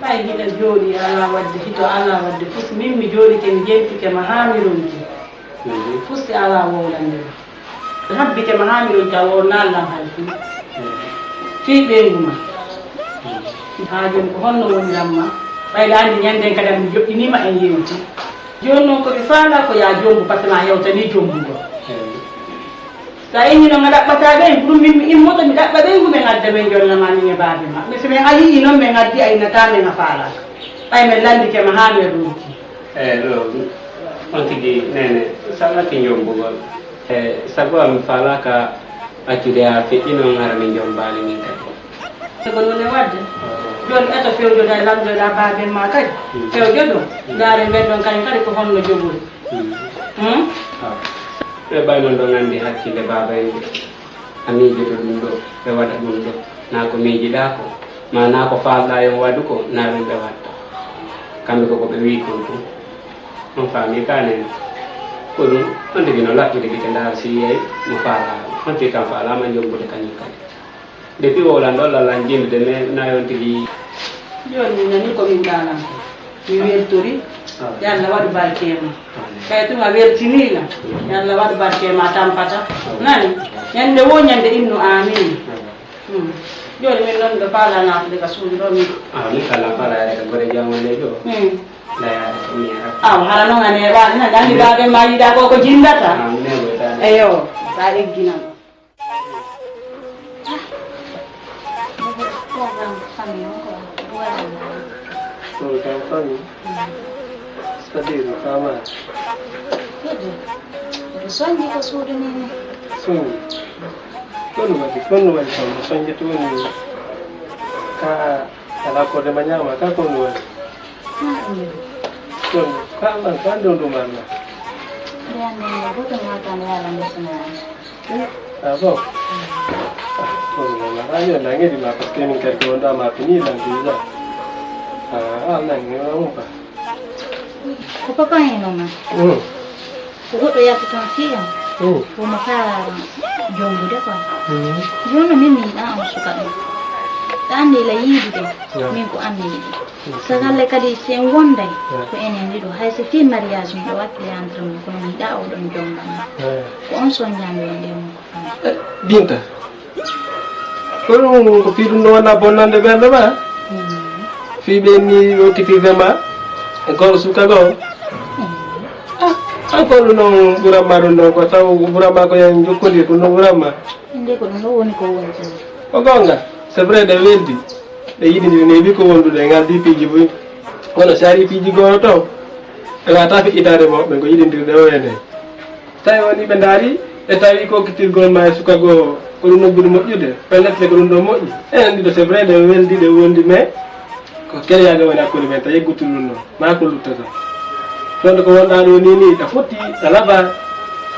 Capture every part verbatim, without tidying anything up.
Ɓay hiɗa jooɗi alaa waɗde hito, alaa waɗde fus, min mi jooɗike, mi jentike ma haa mi ronki. Fus si alaa wowlande ma. Habbike ma haa mi ronki, a wowlanaali lan hay fuu. Fii ɓeyngu ma. Haa jooni ko honno woniran ma? Ɓay ɗa anndi ñannden kadi mi joɗɗinii ma en yewti. Jooni non ko mi faalaa ko yaa jombu, par ce que ma hewtanii jombugol. So a inni noon a ɗaɓɓataa ɓeyngu, ɗum min mi immoto mi ɗaɓɓa ɓeyngu, min adda min jolla ma min e baabe ma. Mais so min a yi'ii noon min addi a innataa min a faalaaka. Ɓay min lanndike ma haa min ronki. Eey, ɗo on tigi neene salaki jombugol. E sago am mi faalaaka accude haa feƴƴi noon hara min jombaali min kadi. Ko ɗum e waɗde. Jooni eto fewjoɗa e lamndoɗa baaben ma kadi. Fewjo ɗum. Ndaare ɓen ɗon kañum kadi ko honno jogori. Hmm? Ɓe ɓay noon ɗon anndi hakkille baaba en ɓe. A miijoto ɗum ɗo, ɓe waɗa ɗum ɗo. Naa ko miijiɗaa ko, maa naa ko faalɗaa yo on waɗu ko, naa ɗum ɓe waɗta. Kamɓe ko ko ɓe wi'i kon tun. On faamii ka nene. Ko ɗum, on tigi no laɓɓude gite ndaar si yiyay mo faalaa. On tigi kam faalaama jombude kañum kadi. Depuis wowlan ɗo lalan jimde, mais na yon tigi. Jooni mi nani ko min ɗalan ko. Mi weltori. Yo Allah waɗu barke ma. Kay tuma weltiniila. Yo Allah waɗu barke ma tampata. Nani? Ñande wo ñande innu amin. Hmm. Jooni min non ɗo faala naatude ka suudu ɗo min. Ah, min kala faala yaade ka gore jam wonde ɗo. Hmm. La yaade ko mi ara. Aw, hara non a neeɓaani, na anndi baabe ma yiɗa ko ko jindata. Ah, mi neeɓoytaade. Eyo, sa egginan. Ɗo kam famille. C'est-à-dire, mi faamaani. Hedde, miɗo soñji ko suudu ni ni. Soñji? Ko ɗum waɗi, ko ɗum waɗi kam, mi soñjata woni ka alaa ko dema ñaama, ka ko ɗum waɗi. Ɗum, ka Allah, ka ɗum ɗum Allah. Mbiyan ni, goto ma kan yaala mi sinaani. Ah bon? Ah, ɗum ɗum, ah, yo nange di ma, parce que min kadi ko wonɗo ama fini lan déjà. Ah, ah, nange, nange, nange. Ko papa en o ma. Mm. Ko goɗɗo yalti toon fii am. Mm. Womo kaa jonngude quoi. Mm. Jooni min mi yiɗaa on suka ɗum. Ɗa anndi la yiidude. Yeah. Min ko an mi yiɗi. Mm. Sagalle kadi si en wonday, yeah, ko enen ɗiɗo. Hay si fii mariage mi ɗo wakkili entre min, kono mi yiɗaa oɗon jomba mi. Yeah. Ko on soññaami wonde e mum ko fami. Eh, Binta. Ko ɗum ko fii ɗum ɗo wona bonnande ɓernde ma? Mm. Fii ɓe ni okkitirde ma e goto suka goo. Mm. Ah, an ko ɗum ɗon ɓuran ma ɗum ɗon ko taw ɓuran ma ko yen jokkondir ɗum ɗon ɓuran ma. Nde ko ɗum ɗo woni ko woni ko. Ko goonga, c'est vrai ɗe weldi, ɗe yiɗindiri neeɓi ko wondude e ngal di piiji buy. Kono si ari piiji gooto toon, ɓe waata feƴƴitaade mawɓe ko yiɗindirde o ene. Tawi woni ɓe ndaari, ɓe tawi ko kittirgol ma e suka goo, ko ɗum noddude moƴƴude, pellet ko ɗum ɗo moƴƴi. Enen ɗiɗo, c'est vrai, ɗe weldi, ɗe wondi, mais ko keleyaagal woni hakkunde men, tawi yeggutu ɗum ɗo, maa ko luttata. Ɗon ko wonɗaa ɗo ni, ni, ɗa fotti, ɗa laba,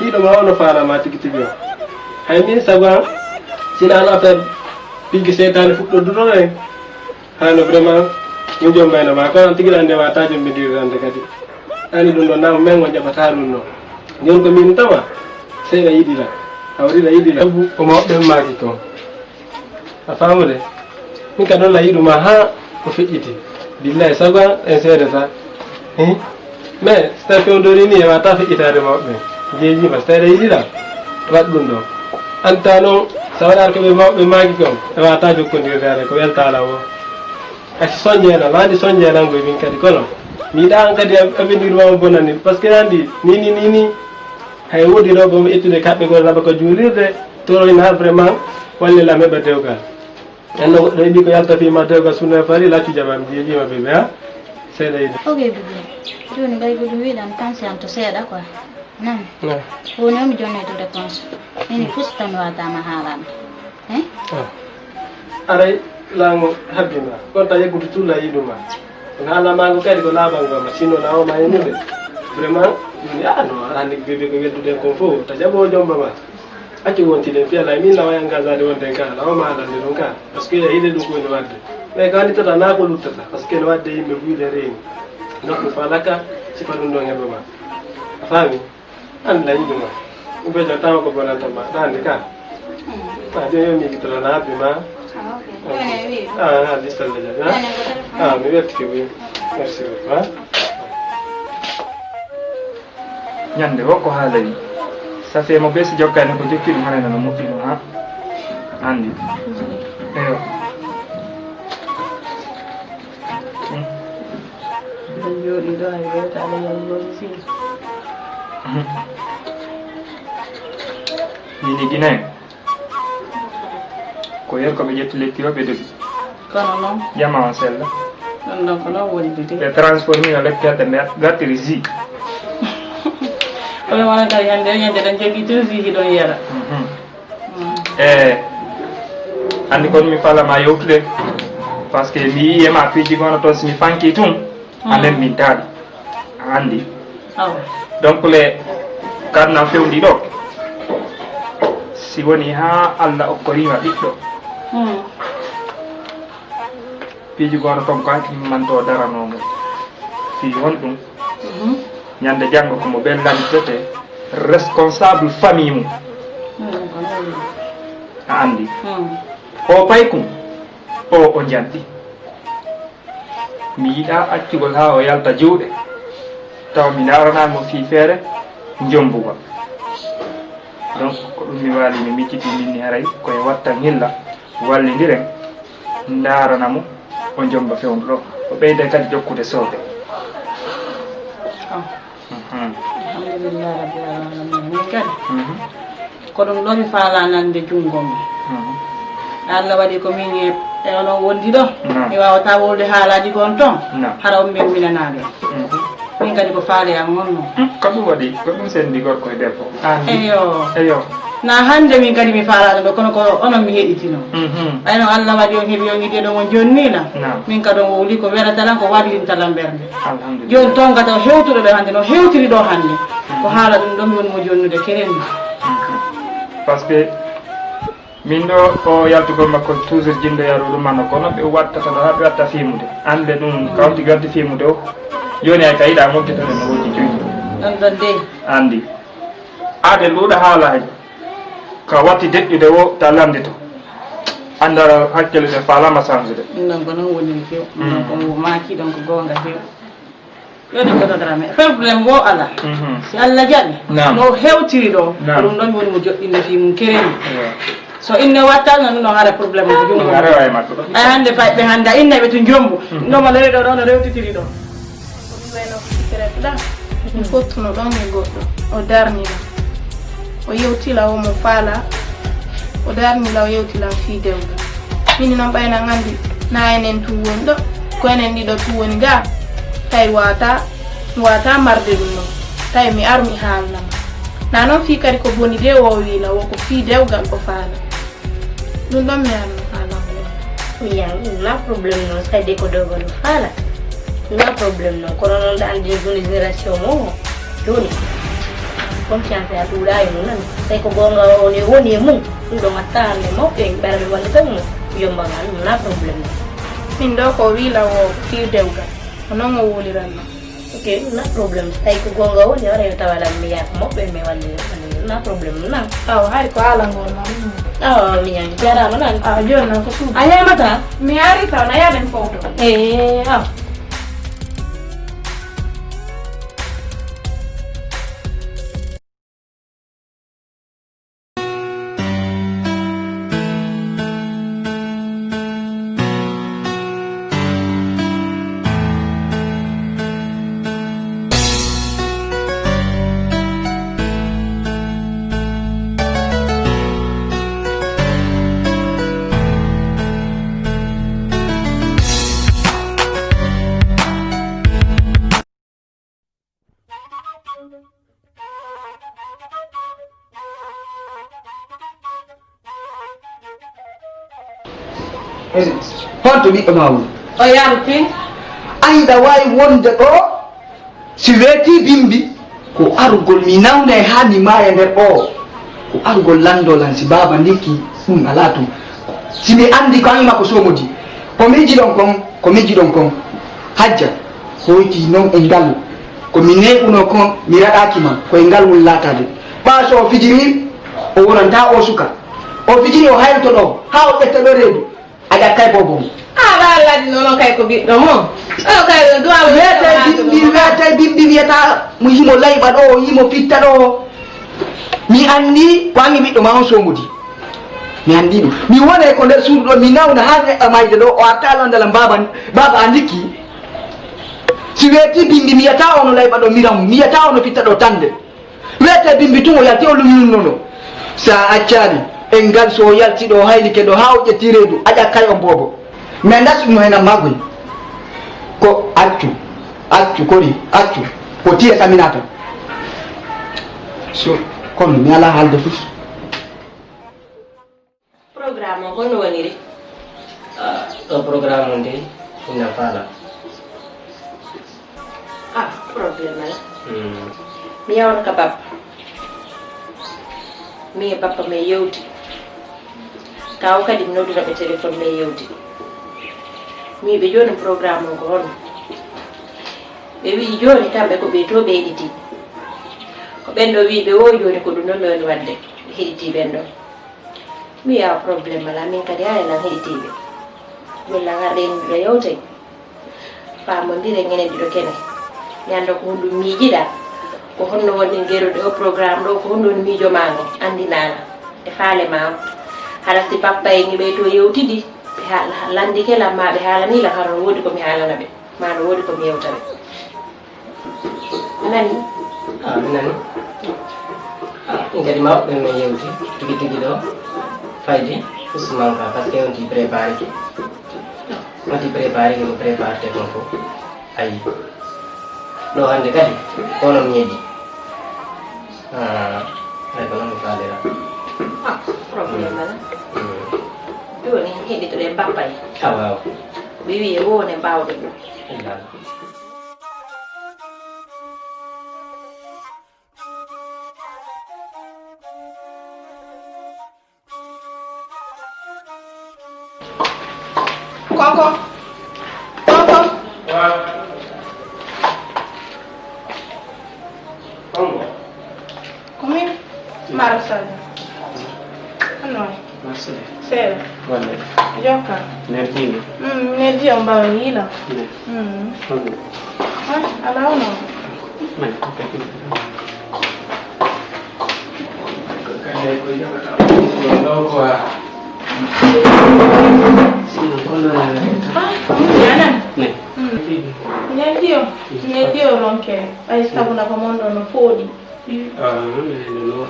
hiɗo ma ono faala ma tigi tigi o. Hay min sago am, sina ano affaire pigge seytaane fuɗɗo duɗo en. Hano vraiment, min jombayno ma, kono an tigi ɗan ndewa ta jombidirande kadi. Ani ɗum ɗo, naam men o jaɓata ɗum ɗo. Jon ko min tawa, Seeɗa yiɗi la. Hawri la yiɗi la. Sabu ko mawɓe maaki kon. A faamude? Min ka ɗon la yiɗuma haa ko feƴƴiti. Billahi, sago an en seede sa. Hi? Mais, si tawi fewndori ni, e wata feƴƴitaade mawɓe ɓen. Jeeji ma, si tawi ɗa yiɗi la, waɗ ɗum ɗon. Anta noon, sa waɗaade ko ɓe mawɓe maaki kon, e wata jokkondirde ko weltaala o. A si sonje lan, la anndi sonje lan koy min kadi kono. Mi yiɗa an kadi avenir ma o bonani. Parce que anndi, ni, ni, ni, ni. Hay woodi rewɓe mo ƴettude kaɓɓe gol naɓa ko juulirde, toroyna vraiment, wallila meɓa dewgal. En no goɗɗo heɓi ko yalta fii ma dewgal sunna e fari, laccu jamaam jeeji ma bebe, ha? Seeɗa yiɗi. Ok, bebe. Jooni mbay ko ɗum wiɗan tan si an to seeɗa quoi. Nan. Na. Woni o mi jonnay to dépense. Ini fus tan watama haalama. Hein? Ah. Aray laango habbi ma. Kon ta yeggutu tulla yiɗuma. Kono haala maango kadi ko laaɓal ngoo ma, sinno na o ma e mum. Vraiment, min, ah, no, aɗa anndi bébé ko weldude kon fof, ta jaɓo jomba ma. Accu wonti den fiya lay, min lawa engagade wonde ka, lawa ma alande ɗum ka. Parce que ya hide ɗum ko woni wadde. Mais ka anndi tata na ko luttata, parce que no wadde yimɓe buyde reeni. Nokku falaka, sifa ɗum ɗon heɓa ma. A faami? An la yiɗuma. Ɗum ɓe jottaama ko bonanta ma. Ɗa anndi ka. Hmm. Ah, jooni yo mi yigitoro na habbi ma. Ah, ok. Jooni e wi. Ah, ah, listal le jaɓi, ha? Jooni ko téléphone. Ah, mi wettike wi. Ok. Merci beaucoup, ha? Ñande o ko haala wi. Safi mo ɓe si jokkani ko jokki ɗum hana no moƴƴi ɗum, ha? Anndi. Hmm. Eyo. Hmm. Ɓe jooɗii ɗo, hay gooto alaa yalnooɓe fii. Min e Gine, ko yer ko ɓe ƴetti lekki o, ɓe dogi. Kono noon. Jama on sella. Ɗum ɗon ko noon woni de. Ɓe transformi no lekki hedde nder gartiri ji. Kono wona kadi hannde e ñande ɗen jogii toujours ji ɗon yara. Mhm. Mm. E anndi kon mi falama yewtude, parce que mi yii e ma piiji gono toon, si mi fanki tun, mm, amen min taali. A anndi? Awa. Donc le, kadna fewndi ɗo, si woni ha Allah okkorima ɓiɗɗo, mm, piiji gono toon ko an immanto daranomo. Fii honɗum? Mhm. Ñande janngo ko mo ɓen lanndete responsable famille mum. Mm, ko noon. A anndi? Mm. O paykun, o, o njanɗi. Mi yiɗa accugol haa o yalta juuɗe, tawa mi ndaaranaali mo fii feere njombugol. Donc, ko ɗum mi waali, mi miijiti min ni haray ko e wattan hilla, wallindiren, ndaarana mo, o njomba fewndo ɗo, o ɓeyda kadi jokkude sooke. Ah. Mhm. Alhamdulillahi rabbil alamin. Min kadi, mhm, ko ɗum ɗo mi faala nande junngo mum. Mhm. Allah waɗi ko min e, e onon wondi ɗo. Naam. Mi waawata wolde haalaaji gon toon. Naam. Hara on min winanaaɓe. Mhm. Min kadi ko faale am wonno. Hmm, ko ɗum waɗi, ko ɗum sendi gorko e debbo. Anndi? Eyo. Eyo. Na hannde min kadi mi faalaano ɗo, kono ko onon mi heɗitino. Mhm. Ɓay no Allah waɗi on heɓi on idée ɗo on jonnila. Naam. Min kadi on wowli ko welata lan, ko wallinta lan ɓernde. Alhamdulillah. Jooni toon gata o hewtuɗo ɗo hannde, no hewtiri ɗo hannde. Mhm. Ko haala ɗum ɗo mi woni mo jonnude kereni. Mhm. Parce que min ɗo, o yaltugol makko toujours jindo yaru ɗum mano, kono ɓe wattata ɗo, haa ɓe watta fiimude. Annde ɗum, mm, kawti gaddi fiimude o. Jooni ay ka yiɗa moƴƴitande no woni jooni. Ɗon ɗon dey. Anndi. Aade luuɗa haalaaji. Ka watti deƴƴude o, ta lanndito. Annda hakkille ɗe faalama sansude. Ɗum ɗon ko noon woniri few. Mm. Ɗum ɗon ko maaki ɗon ko goonga few. Yo ɗum ko dogara men. Problème wo ala. Mhm. Si Allah jaɓi. Naam. No hewtiri ɗo. Naam. Ko ɗum ɗon woni mo joɗɗinde fii mum kereni. Eyo. So inne wattal no ɗum ɗon hara problème ko ɗum ɗum hara wawi makko. Ay hannde fay ɓe hannda inne ɓe to jombo. Mhm. No ma lere ɗo ɗo no rewtitiri ɗo. Ko ɗum wayno secret ɗa. Mi fottuno ɗon e goɗɗo. O darnina. O yewtila o mo faala. O darnila o yewtila fii dewgal. Mini noon ɓayna anndi na enen tun woni ɗo. Ko enen ɗiɗo tun woni ga. Tawi wata. Mi wata marde ɗum noon. Tawi mi ar mi haalna ma. Na noon fii kadi ko boni de o wiila wo ko fii dewgal o faala. Ɗum ɗon mi arno haalna mo. Mi yan ɗum na problème noon, kadi ko dewgal o faala. Na problème noon, kono noon ɗa anndi jeune génération mo o. Jooni, confiance a ɗuuɗa e mum nan. Tawi ko goonga o ne woni e mum. Ɗum ɗon watta hannde mawɓe en ɓe ara ɓe wallita mo. Yomba ma ɗum na problème noon. Min ɗo ko wiila wo fii dewgal. Ko noon o wuliranno. Ke na problem. Tawi ko gonga woni, wara yo tawa lan mi yak mo be me wandi. Na problem na. Aw, hari ko ala ngol ma. Aw, mi nyan jarama nan. Aw, jonna ko su. A yamata? Mi ari taw na yaden foto. Eh, aw. Honto ɓiɗɗo ma woni? O yalti. Ayda wawi wonde ɗo. Si weeti bimbi, ko arugol mi nawna e haa mi maaya nder ɗoo. Ko arugol lanndo lan si baaba ndikki, ɗum alaa tun. Si mi anndi ko an e makko soomodi, ko miiji ɗon kon, ko miiji ɗon kon. Hajja, hoyti non e ngalu. Ko mi neeɓunoo kon, mi raɗaaki ma, ko e ngal woni laataade. Ɓaa so o fijiri, o wonantaa oo suka. O fijiri, o haylto ɗoo, haa o ƴetta ɗoo reedu. A ƴakkay bobo mo. A ɓa ladi nono kay ko ɓiɗɗo mo. O kay ɗo duwa mo. Weete bimbi, weete bimbi wiyata mo yimo layɓa ɗo, yimo fitta ɗo. Mi anndi ko anndi ɓiɗɗo ma on somodi. Mi anndi ɗum. Mi wone ko nder suudu ɗo, mi nawna haa neɗɗo mayde ɗo, o arta londala baaba, baaba a ndikki. Si weeti bimbi mi yata ono layɓa ɗo, mi ramu, mi yata ono fitta ɗo tande. Weete bimbi tun o yalti o luñunnono. Sa accani en ngal so o yalti ɗo o haylike ɗo haa o ƴetti reedu a ƴakkay on boobo. Mais ndasu ɗum hena magoy. Ko accu, accu kori, accu. Ko tiye saminata. So kono mi ala haalde fus. Programme o hono woniri? Ah, ɗo programme o nde ina faala. Ah, problème ala. Hmm. Mi yawno ka bappa. Mi e bappa mi yewti. Kaw kadi mi noddira ɓe téléphone mi yewti. Mi ɓe joni programme o ko hono? Ɓe wi'i joni kamɓe ko ɓe to ɓe heɗiti. Ko ɓen ɗo wi'i ɓe wo joni ko ɗum ɗon ɗo woni wadde. Ɓe heɗiti ɓen ɗon. Mi wi'a problème alaa, min kadi haa e lan heɗitiiɓe. Min lan haɗen ɗo yewten. Faamondiren enen ɗiɗo kene. Mi annda ko honɗum miijiɗaa. Ko honno wonɗen gerude o programme ɗo, ko honno woni miijo maa ngo, anndinaa lan. E faale maa on. Hara si bappa en ɓe to yewtidi, ɓe haala, landike lan maa ɓe haalanii lan hara no woodi ko mi haalana ɓe. Maa no woodi ko mi yewta ɓe. Nani? Ah, mi nani. Ah, min kadi ma ɓen men yewti tigi tigi ɗo faydi Ousmane ka, parce que on ti préparé ki. On ti préparé ki, mo préparé te kon ko. Ayi. Ɗo hannde kadi, kono mi yeɗi. Ah, ay ko non mi faalira. Ah, problème ala. Mm. Joni heɗitoɗen bappay. Ah, waaw. Ɓe wi'e wone mbawɗen ɗum. Illa. Koko. Koko. Wa. Kongo. Ko min? Mara Sadio. Honno wayi? Merci. Seeɗa. Golle. Jokka. Neldiiɗo. Mm, mi neldi on mbawa yiila. Ne. Mm. Honno? Ah, alaa hono. Mani. Kadi ko jogata. Ɗo ko a. Sino kono. Ah, mi anan. Ne. Mm. Neldi on. Neldi on ronke. Ay sabu na ko mon ɗo no fooɗi. Ah, non, non, non.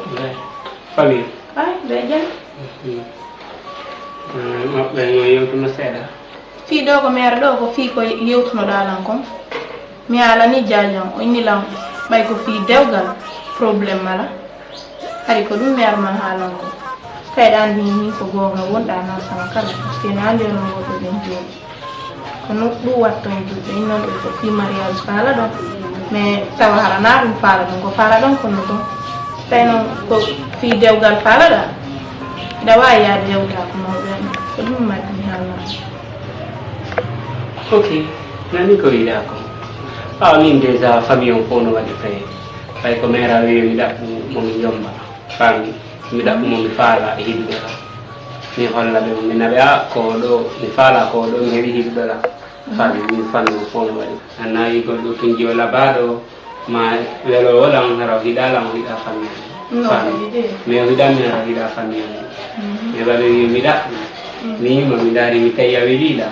Famille. Ay, ɓe jam. Mhm. Mm, maɓɓe no yewtuno seeɗa. Fii ɗo ko mi ara ɗo ko fii ko yewtunoɗaa lan kon. Mi haalani Jaajan, o inni lan ɓay ko fii dewgal, problème mala. Hari ko ɗum mi arma haalan ko. Kay ɗa anndi min ko goonga wonɗa nan sama kala. Parce que na anndi on no woɗɗo ɗen jooni. Kono ɗum watta on julɓe, innon ɓe ko fii mariage faala ɗon. Mais tawa hara na ɗum faala ɗon, ko faala ɗon kono ɗon. Tawi noon ko fii dewgal faala ɗa. Hiɗa waawi yaade yewta ko mawɓe en. Ko ɗum mbaɗmi haalna. Ok, nani ko wiɗa ko. Awa min déjà famille on fof no waɗi prêt. Ɓay ko mera wiyo mi ɗaɓɓu mo mi jomba. Fami mi ɗaɓɓu mo mi faala e hiɗuɗo ɗo. Mi holla ɓe mo mi naɓe a ko ɗo mi faala ko ɗo mi heɓi hiɗuɗo ɗa. Fami min famille on fof no waɗi. A nawi goɗɗo tun jiwo labaɗo ma welo wolan hara o hiɗa lan o hiɗa famille on. Fami mais o hiɗa mi hara o hiɗa famille on. Mi waɗo wiyo mi ɗaɓɓu. Mi yima mi dari mi tawi a weliɗa.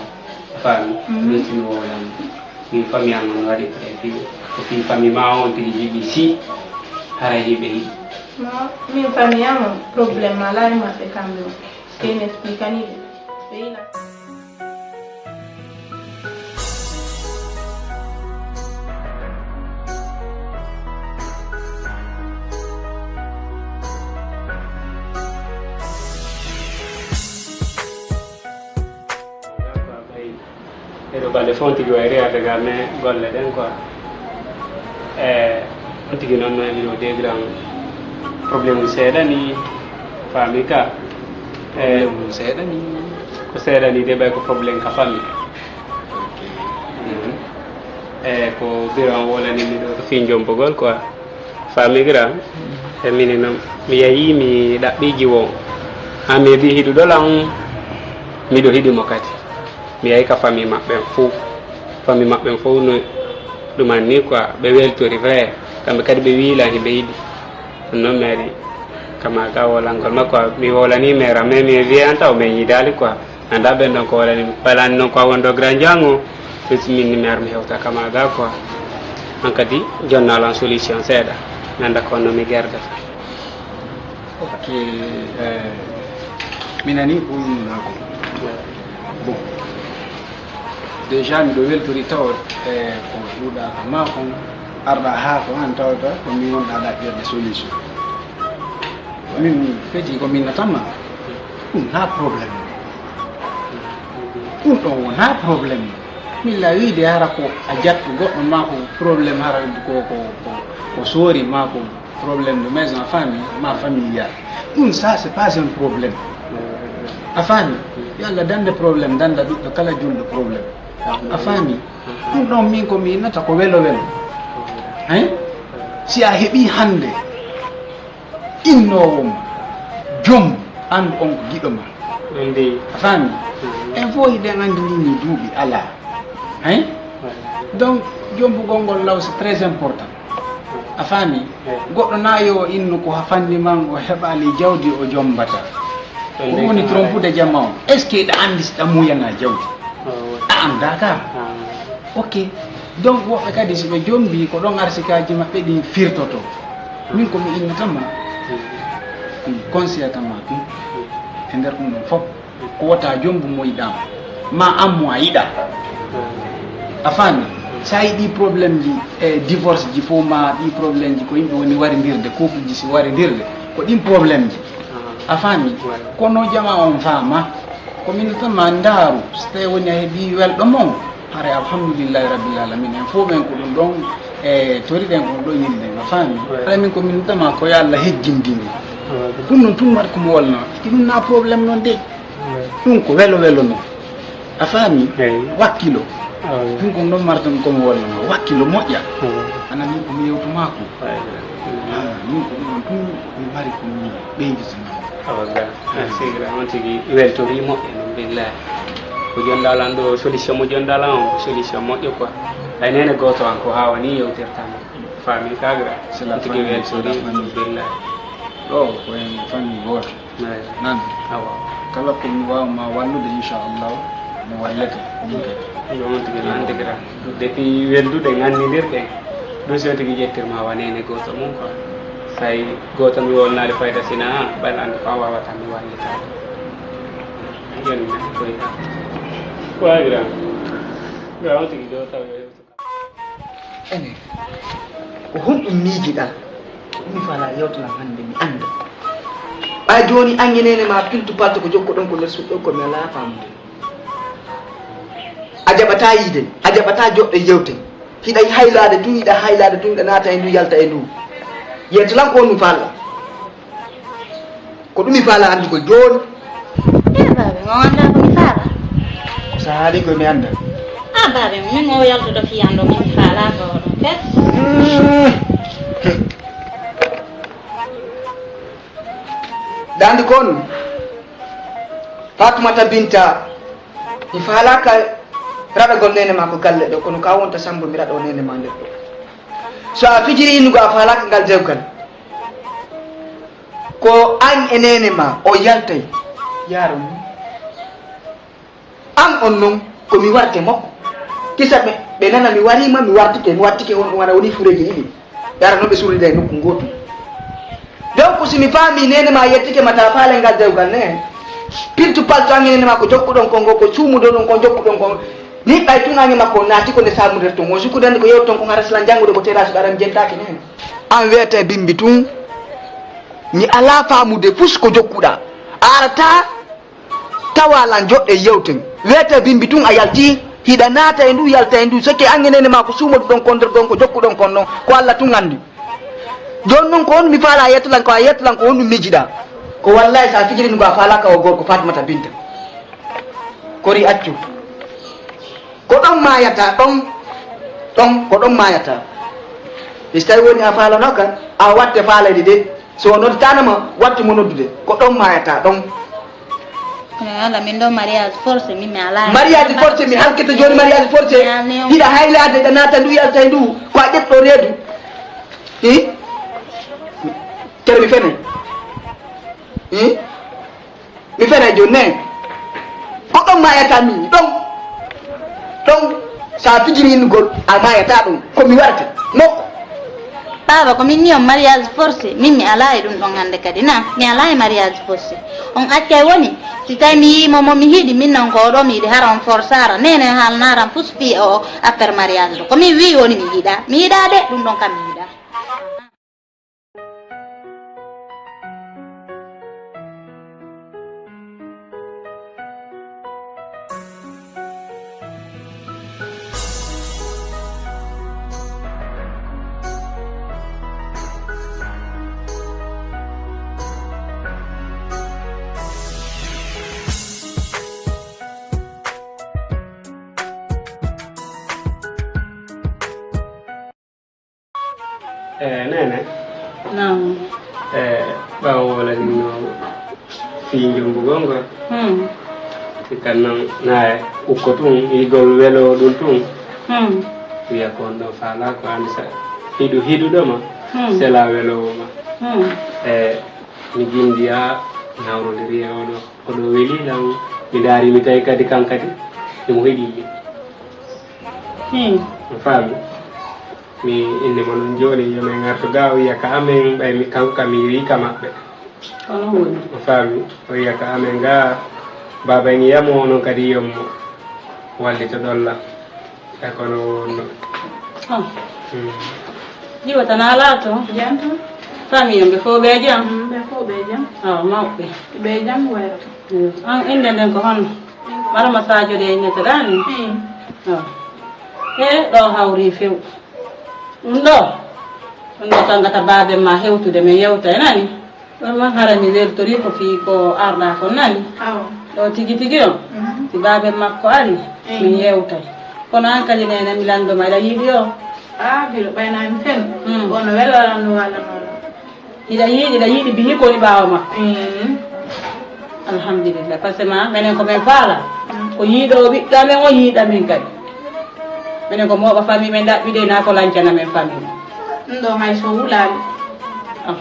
Fami ɗum sino wolan. Min famille am on waɗi prévu ko fii famille ma on tigi yiɗi si haray hiɓe yiɗi. Non, min famille am on problème alaa e maɓɓe kamɓe on. Ɓe mi explique ani ɓe. Ɓe ina. Eɗo balɗe fof tigi wayri arde ga mais golle ɗen quoi. E on tigi noon no eɓi ɗo deux grands problème uji seeɗa ni. Faami ka e ɗum seeɗa ni. Ko seeɗa ni de ɓay ko problème ka famille. E ko biran wolani mi ɗo ko fii jombugol quoi. Faami gira e mini noon mi yahi mi ɗaɓɓi jiwo. Ha mi heɓi hiɗuɗo lan miɗo hiɗi mo kadi. Mi yahi ka famille maɓɓen fof. Famille maɓɓen fof no ɗuman ni quoi ɓe weltori vrai. Kamɓe kadi ɓe wiilan hiɓe yiɗi. Ɗum noon mi ari kama ga wolangol makko mi wolani mera mais mi wiyanta o min yidaali quoi. Annda ɓen ɗon ko waɗani mi ɓay lani noon ko a wonɗo grand jango. Ɓe min ni mi ar mi hewta kama ga quoi. An kadi jonnalan solution seeɗa mi annda ko honno mi gerdata. Ok. Mi nani ko innunako. Bon, déjà miɗo weltori taw e ko ɗuɗaka ma kon arɗa ha ko an tawata ko min wonɗa ɗaɓɓirde solution. Min kadi ko min natama ɗum na problème. Ɗum ɗon wona problème. Min la wiide hara ko a jattu goɗɗo ma ko problème hara ko ko ko ko soori ma ko problème de maison a faami ma famille ya. Ɗum ça c'est pas un problème. A faami? Yo Allah dande problème danda ɓiɗɗo kala julɗo problème. A faami? Ɗum ɗon min ko mi innata ko welo welo. Hein? Si a heɓi hannde innoowo ma jom anndu on ko giɗo ma. A faami? En fof hiɗen anndi ndini duuɓi alaa. Hein? Donc jombugol ngol law c'est très important. A faami? Goɗɗo na yo innu ko hafandi man o heɓaali jawdi o jombata. Ko ɗum woni trompude jama on. Est ce que ɗa anndi si ɗa muyana jawdi? A annda ka. Ok. Donc woɓɓe kadi si ɓe jombi ko ɗon arsikaji maɓɓe ɗin firtoto. Min ko mi innata ma ɗum conseillata ma ɗum e nder ɗum ɗon fof ko wota jombu mo yiɗama ma an mo a yiɗa. A faami? Sa yiɗi problème ji e divorce ji fof ma ɗi problème ji ko yimɓe woni warindirde couple ji si warindirde ko ɗin problème ji. A faami? Kono jama on faama ko min tan ma ndaaru so tawi woni a heɓi welɗo mon. Haray alhamdulillahi rabbil alamin en fof ɓen ko ɗum ɗon e toriɗen ko ɗum ɗon yilde a faami? Haray min ko min tama ko yo Allah hejjindini. Ɗum noon tun waɗi komo walno ɗum na problème noon de. Ɗum ko welo welo noon. A faami? Wakkilo. Ɗum ko ɗon martan komo walno wakkilo moƴƴa. Ana min komi yewtuma ko. Min ko ɗum ɗon tun mi mari komi ɓeyditino. Awa ga. Sigira on tigi weltori moƴƴa noon billahi. Ko jonɗa lan ɗo solution mo jonɗa lan on ko solution moƴƴo quoi. Ay nene goto an ko hawani yewtirtama. Fami kagra. On tigi weltori billahi. Ɗo ko en famille goto. Nan. Awa. Kala ko mi wawa ma wallude inchallahu mi wallete. Min kadi. Ɗo on tigi lan tigi lan. Depuis weldude gandidirɗen. Ɗum si on tigi ƴettirma wa nene goto mum quoi. Say goto mi wonnaali fayda sina ɓay an ko a wawata mi wallitaade. Joni koyta ko agira ga on tigi ɗo taw. Ene ko honɗum miijiɗaa? Ɗum mi faalaa yewtanan hannde mi annda. Ɓay jooni anngenene ma piltu palto ko jokkoɗon ko nder suuɗɗo ko mi alaa faamude. A jaɓataa yiide, a jaɓataa joɗɗo yewten. Hiɗa haylaade tun, hiɗa haylaade tun, hiɗa naata e ndu yalta e ndu. Yewte lan ko honɗum faalɗaa? Ko ɗum mi faala anndugol jooni. E baaba, mi anndaa ko mi faala. Ko sa haali koy mi annda. A Ah, baaba, min o yaltude fiyande ɗo, min faalaaka o ɗon fes. Daande kon, Faatumata Binta, mi faalaaka raɗagol neene maa ko galle ɗo, kono ka wonta Sammbo mi raɗoo neene maa nder ɗo. So a fijiri innugo a faalaaka ngal dewgal, ko an e neene maa o yaltay. Yaaro ni. An on non, ko mi warte makko. Kisa ɓe, ɓe nana mi wariima, mi wartike, mi wattike on, on wona woni fureeji ɗiɗi. Yara non ɓe surrida e nokku ngootu. Donc, si mi faami neene maa yettike ma ta faalay ngal dewgal ne. Pirtu palto an e neene maa ko jokkuɗon kon ngo, ko suumuɗon ɗon kon jokkuɗon kon. Ni ɓay tun an e makko naati ko nde saamuder ton. On sukudani ko yewton kon hara silan janngude ko tera suɗa aran jentaaki ne. An weete bimbi tun. Mi alaa faamude fus ko jokkuɗa. A arata tawa lan joɗɗe yewten. Weete bimbi tun a yalti, hiɗa naata e ndu, yalta e ndu. Seke an e neene maa ko suumoduɗon kon nder ɗon, ko jokkuɗon kon ɗon, ko Alla tun anndi. Jooni non ko honɗum mi faala a yetto lan, ko a yetto lan ko honɗum miijiɗa? Ko wallahi sa fijiri ndu a faalaaka o gorko Fatimata Binta. Kori accu. Ko ɗon maayata, ɗon, ɗon, ko ɗon maayata. Mi si tawi woni a faalano kan, a watte faalani de. So o noddatanama, wattu mo noddude. Ko ɗon maayata, ɗon. Eh, ala min ɗo mariage forcé, min mi alaa. Mariage forcé, mi halkete jooni mariage forcé. Hiɗa haylaade, ɗa naata ndu, yalta e ndu. Ko a ƴetto reedu. Hi? Kere mi fene. Hi? Mi fena jooni ne. Ko ɗon maayata min, ɗon. Ɗon, sa fijiri innugol, a maayata ɗon. Ko mi warata. Mokko. Baaba, ko min ni on mariage forcé. Min mi alaa e ɗum ɗon hannde kadi na. Mi alaa e mariage forcé. On accay woni, si tawi mi yii mo, mo mi hiɗi, min non ko oɗo mi yiɗi hara on forsaara. Nene haalnaaram fus fii o affaire mariage ɗo. Ko min wii woni mi yiɗa. Mi yiɗa de, ɗum ɗon kam mi yiɗa. Eh, Nene. Naam. Eh, ɓaawo wala ɗin no fii njombugol ngol. Hmm. Si kan non na ukko tun, igol welo ɗum tun. Hmm. Wiya ko on ɗo faala ko andi sa hiɗu hiɗuɗo ma. Hmm. Sela welo ma. Hmm. Eh, mi gindi a nawrondiri e oɗo. Oɗo weli lan, mi daari mi tawi kadi kan kadi, imo hiɗi. Hmm. A faami? Mi inni mo non jooni, yo men ngartu ga, o wiya ka amen, ɓay mi kanko kam mi yoyi ka maɓɓe. Kono woni? A faami? O wiya ka amen ga, baaba en yiyamo, onon kadi yiyommo. Wallito ɗon la. E kono wonno. Ah. Hmm. Jiwa tan a laato? Jam tan. Famille on ɓe fof ɓe jam? Hmm, ɓe fof ɓe jam. Awa, mawɓe. Ɓe jam wayro. Hmm. An innde nden ko honno? Marama Sadio de innete ɗani? Hmm. Awa. E ɗo hawri few. Ɗum ɗo? Ɗum ɗo tangata baabe ma hewtude men yewta e nani? Ɗon man hara mi weltori ko fii ko arɗa kon nani? Awa. Ɗo tigi tigi on? Mhm. Si baaben makko ari, eyi, min yewtay. Kono an kadi Nene mi lanndo ma, hiɗa yiɗi o? Ah, bilo ɓay na mi fen. Mm. Kono welo aran no wala no wala. Hiɗa yiɗi, hiɗa yiɗi bihi ko woni ɓaawo makko? Mm. Alhamdulillah. Parce que ma, menen ko men faala. Mm. Ko yiɗo ɓiɗɗo amen o yiɗa min kadi. Menen ko mooɓa famille men ɗaɓɓide na ko lancana men famille. Ɗum ɗo hay so wulaali. Ah.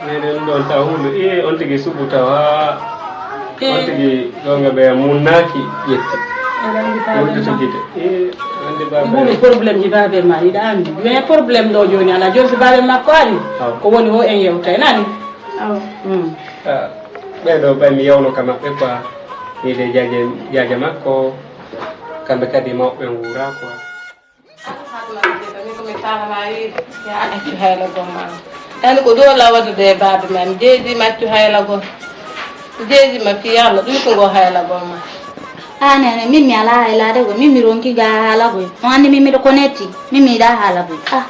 Minen ɗon tawa hunde, e on tigi suɓu tawa, on tigi ɗo nga ɓeya munnaaki ƴetti. Wonde to gite. E, wonde baba. Woni problème ji baabe ma, hiɗa anndi. Mais problème ɗo jooni ala, jooni so baabe makko ari, aw, ko woni o en yewta, en nani? Aw. Mm. Ah, ɓee ɗo ɓay mi yawno ka maɓɓe quoi. Ni de jaaje, jaaje makko, kamɓe kadi mawɓe nguura quoi. Fatumata Binta, min ko mi faalama wiide, ya accu haylagol ma. Tani ko ɗo lawadude e baabe ma, mi jeejima accu haylagol. Mi jeejima fii Alla, ɗum ko ngo haylagol ma. A Nene, min mi alaa haylaade ko, min mi ronki ga haalagoy. On anndi min miɗo konetti, min mi yiɗaa haalagoy. Ah.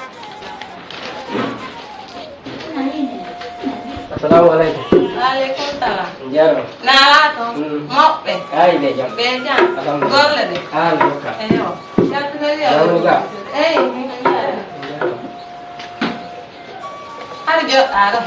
Assalamu aleykum. Wa aleykum salam. Jaro. Naalaa toon? Mm. Moɓɓe? Ay, ɓe jam. Ɓe jam? Alhamdulillah. Golle ɗe? Haa no jokka. Eyo. Caltino wiya. Jawruga. Eyi, min ko wiya. Jaro. Hari joɗɗaa ɗo.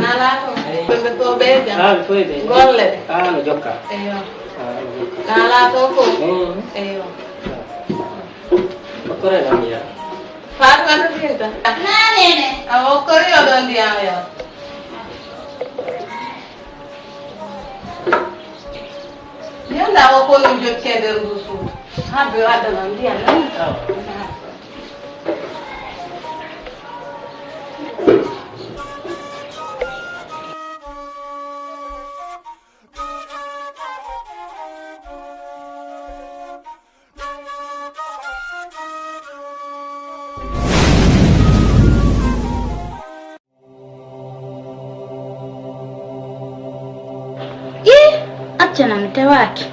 Naalaa toon? Eyi. Ɓe ko ɓe jam? Haa, ɓe fof ɓe jam. Golle ɗe? Haa no jokka. Eyo. Haa no jokka. Naalaa toon fof? Mm. Eyo. Okkore ɗam ya. Fatumata Binta. Naa nene. A okkori o ɗon ndiyam ya. Yalla o ko ɗum jokke nder ndu suudu. Habbe wadda non ndiyam nan. Ih, accana mi tewaaki.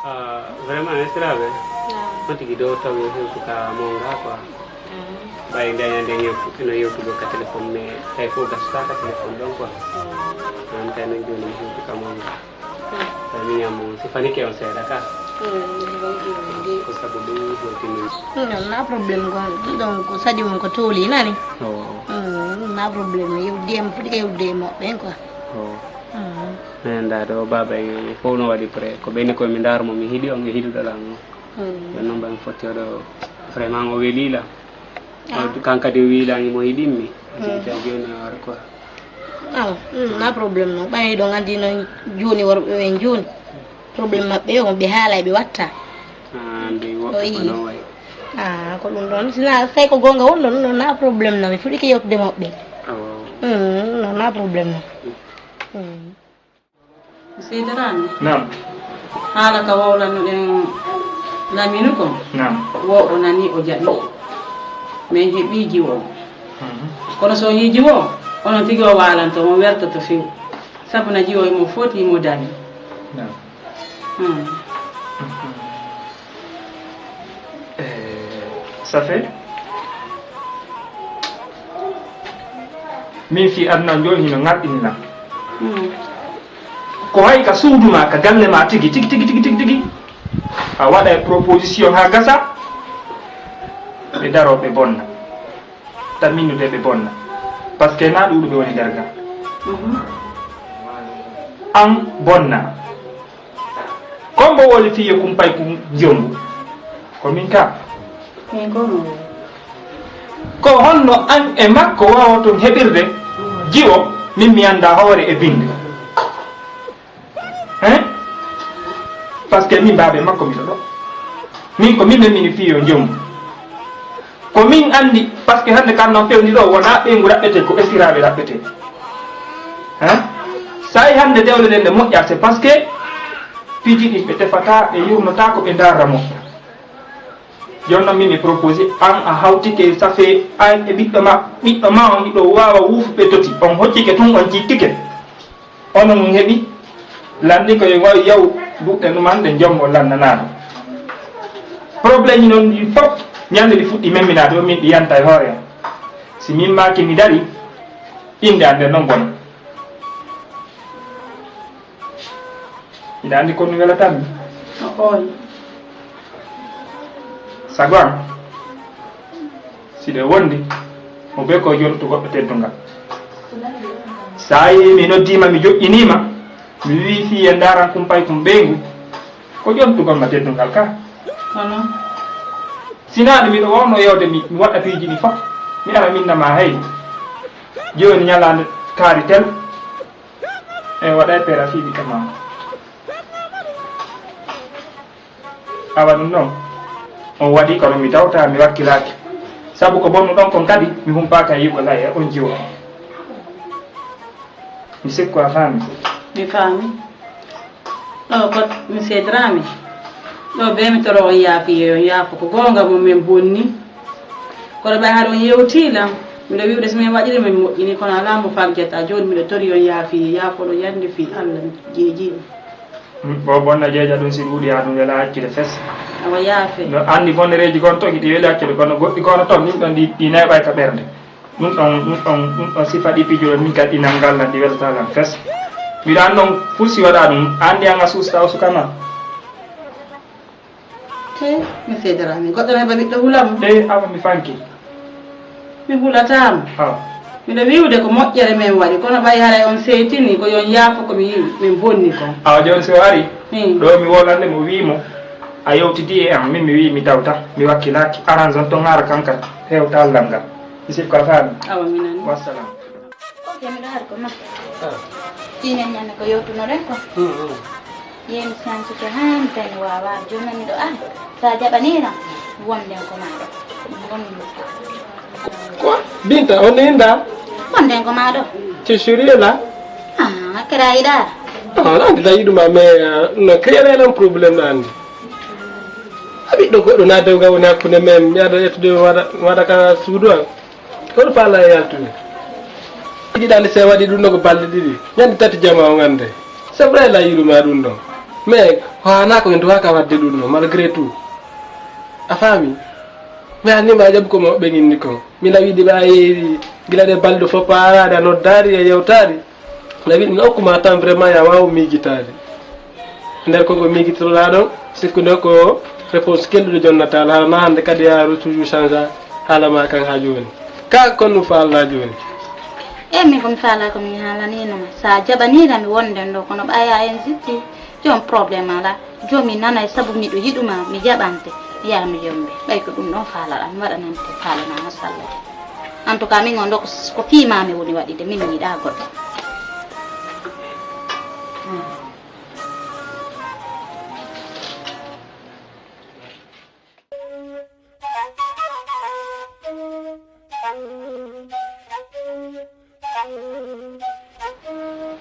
Ah, vraiment, estiraaɓe. Naam. On tigi ɗo tawi hewtu ka monga quoi. Mm. Ɓay nde ñande ñew fuɗɗino yewtugo ka téléphone, mais tawi fof gasuta ka téléphone ɗon quoi. Mm. An tawi noon jooni mi hewtu ka monga. Mm. Tawi mi ñammo si fanike on seeɗa ka. Mm, mi heɓan ɗum ndi. Ko sabu ɗum holtini. Non, na problème gon. Ɗum ɗon ko saɗi mon ko tooli nani. Oh. Mm, na problème. Yewdi en fuɗi ka yewdi e moɓɓe en quoi. Oh. Mm. Minen ndaa ɗo baaba en fof no waɗi prêt. Ko ɓeyni koye mi ndaar mo, mi hiɗi on, mi hiɗuɗo lan mo. Mm. Ɗon noon mbaɗi fotti oɗo vraiment o welii lan. Ah. O, kan kadi o wiilaani mo hiɗimmi. Mm. Ita jooni o wara quoi. Ah, mm, na problème non. Ɓay ɗon anndi noon jooni worɓe ɓen jooni. Problème maɓɓe on ɓe haalay ɓe watta. Ah, nde woɓɓe ko non wayi. Ah, ko ɗum ɗon. Sina tawi ko goonga won ɗon, non na problème non. Mi fuɗɗike yewtude moɓɓe. Awa. Mm, non na problème non. Mm. Seydi Rami. Naam. Haala ka wowlannoɗen Laminu kon. Naam. Wo o nani o jaɓi. Min heɓi jiwo o. Mhm. Kono so o yii jiwo o, onon tigi o waalanto, mo wertoto few. Sabu na jiwo mo foti mo dani. Naam. Hmm. Mhm. Eh, ça fait? Min fii aduna on jooni hino ŋarɗini lan. Hmm. Ko hay ka suudu ma, ka galle ma tigi, tigi, tigi, tigi, tigi, tigi. A waɗa e proposition haa gasa, ɓe daroo ɓe bonna. Tamminnude ɓe bonna. Parce que na ɗuuɗuɓe woni nder ga. Mhm. An bonna. Ko mbo woni fii yo kumpay kum jonngu? Ko min ka. Min ko mo. Ko honno an e makko waawaton heɓirde jiwo min mi anndaa hoore e binnde? Hein? Parce que min baaba e makko miɗo ɗo. Min ko min memmini fii yo jonngu. Ko min anndi, parce que hannde kan non fewndi ɗo, wonaa ɓeyngu raɓɓetee, ko esiraaɓe raɓɓetee. Hein? Sa yi hannde dewle ɗen ɗe moƴƴa, c'est parce que piiji ɗin ɓe tefata, ɓe yurnotaako, ɓe ndaara moƴƴa. Jooni non min mi proposé, an a hawtike, ça fait, an e ɓiɗɗo ma, ɓiɗɗo ma on hiɗo waawa wuufuɓe toti, on hoccike tun, on jiittike. Onon on heɓi lanni ko e wawi yaw duɗɗe numan ɗe jombo lannanaɗo. Problème ji noon ɗi fof ñande ɗi fuɗɗi memminaade o min ɗi yanta e hoore am. Si min maaki mi dari, innde am nden noon bona. Mbiɗa anndi ko mi welatanmi. O ooli. Sago am, si ɗe wondi, mo bee ko jontu goɗɗo teddungal. Sa yi mi noddiima, mi joƴƴiniima, mi wii fii e ndaaran kumpay kum ɓeyngu, ko jontugol ma teddungal ka. Kono? Sinaa ɗum miɗo wawno yewde mi, mi waɗa piiji ɗi fof. Mi ara mi inna ma hey. Jooni ñalaande kaari tel. E waɗa e pera fii ɓiɗɗo ma. Awa ɗum ɗon, on waɗi kono mi tawta, mi wakkilaaki. Sabu ko bonnu ɗon kon kadi, mi humpaaka e yi'ugol hay e on jiwo. Mi sikku a faami. Mi faami. Ɗo kot, monsieur Dramé. Ɗo be mi toro on yaafi, on yaafo ko goonga mum min bonni. Kono ɓay haɗa on yewti lan, miɗo wi'ude so min waɗiri min moƴƴini, kono alaa mo faggeta. Jooni miɗo tori on yaafi, yaafo ɗo yande fii Allah, jeeji. Mm, bo bonna jeeja ɗum si ɗuuɗi haa ɗum wela accude fes. Awa yaafe. No anndi bonnereeji kon toon hiɗi weli accude, kono goɗɗi kono toon ɗin ɗon ɗi, ɗi neeɓay ka ɓernde. Ɗum ɗon, ɗum ɗon, ɗum ɗon sifa ɗi pijoɗon min kadi ɗi nan ngal nan ɗi welata lan fes. Miɗo anndi on fuu si waɗa ɗum, anndi an a suusta o suka ma. Te, mi seedara min goɗɗo nani ba miɗo hula mo. Te, awa mi fanki. Mi hulataa mo. Ha. Miɗo wi'ude ko moƴƴere min waɗi, kono ɓay haray on seytini ko yon yaafo ko mi yi'i, min bonni kon. Awa jooni si o ari, Hmm. ɗo mi wolande mo, wi'i mo, a yewtidi e am, min mi wi'i mi tawta, mi wakkilaaki, arange on ton ara kan kadi, hewta Allah ngal. Mi sikko a faami. Awa mi nani. Wassalam. Ok, miɗo ari ko ma. Ah. Ɗinen ñande ko yewtunoɗen ko. Hmm, hmm. Yemi sansuke haa mi tawi mi waawaa. Jooni miɗo ari. So a jaɓaniiram, wonden ko maa ɗo. Wonden. Ko? Binta, on inda? Wonden ko maa ɗo. Tu es sérieux là? Ah, kadi a yiɗaara? Non, non, andi ta yiɗuma, mais, euh, no créer lan problème na andi. A ɓiɗɗo goɗɗo na dewga woni hakkunde men, mi ada ettude waɗa, waɗa ka suudu an. Hoto faala e yaltude. Jiɗande se waɗi ɗum ɗo ko balɗe ɗiɗi. Ñande tati jama o ngande. C'est vrai la yiɗuma ɗum ɗo. Mais ko haana ko en duwaka wadde ɗum ɗo, malgré tout. A faami? Mi hannima jaɓi ko mo ɓe ginni kon. Mina wiɗi ɓa yeeri gila ɗe balɗe fof paaraade a noddaari e yewtaari. Nabi ɗum okkuma tan vraiment ya waaw miijitaade. Nder ko ko miijitoɗaa ɗon, sikkude ko réponse kelɗuɗo jonnataala, hara na hannde kadi a toujours change haala ma kan haa jooni. Ka kon no faalɗaa jooni? E min ko mi faalaa ko mi haalanino ma. Sa jaɓaniɗa mi wonden ɗo, kono ɓaya en zitti. Joom problème alaa. Joom mi nanay sabu miɗo yiɗuma, mi jaɓante. Yaa mi yombe. Ɓay ko ɗum ɗon faalaɗa, mi waɗanante faalana masalla. En tout cas, min on ɗo ko, ko fii ma mi woni waɗude, min mi yiɗaa goɗɗo.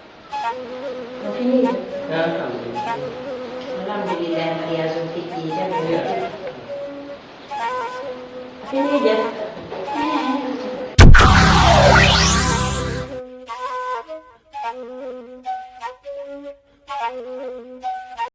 Ko fini? Alhamdulillah. Alhamdulillah, mariage o feƴƴi jam. Fini jam.